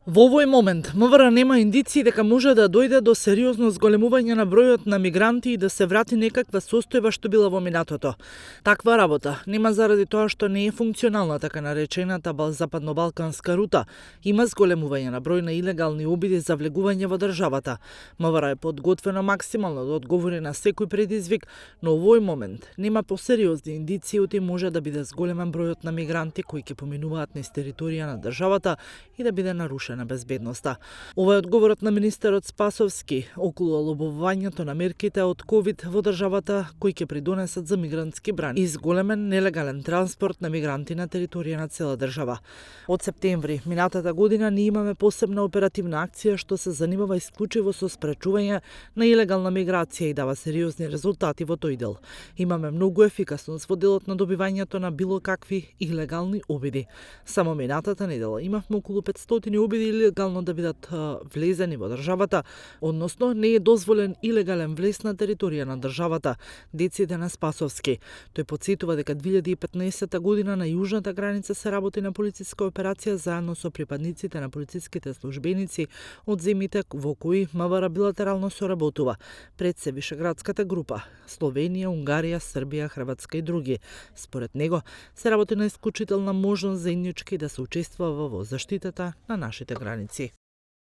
Во овој момент, МВР нема индиции дека може да дојде до сериозно зголемување на бројот на мигранти и да се врати некаква состојба што била во минатото. Таква работа нема заради тоа што не е функционална така наречената западно-балканска рута. Има зголемување на број на илегални обиди за влегување во државата. МВР е подготвено максимално да одговори на секој предизвик, но овој момент нема посериозни индиции оти може да биде зголемен бројот на мигранти кои ќе поминуваат низ територија на државата и да биде нарушена безбедноста. Ова е одговорот на министерот Спасовски околу лобувањето на мерките од ковид во државата кои ќе придонесат за мигрантски брани и зголемен нелегален транспорт на мигранти на територија на цела држава. Од септември минатата година ние имаме посебна оперативна акција што се занимава исклучиво со спречување на илегална миграција и дава сериозни резултати во тој дел. Имаме многу ефикасност во делот на добивањето на било какви илегални обиди. Само минатата недела имавме околу 500 обиди илегално да бидат влезени во државата, односно не е дозволен илегален влез на територија на државата, деците на Спасовски. Тој потсетува дека 2015 година на јужната граница се работи на полициска операција заедно со припадниците на полициските службеници од земјите во кои МВР билатерално соработува, пред се Вишеградската група Словенија, Унгарија, Србија, Хрватска и други. Според него се работи на исклучителна можност заеднички да се учествува во заштитата на нашите граници.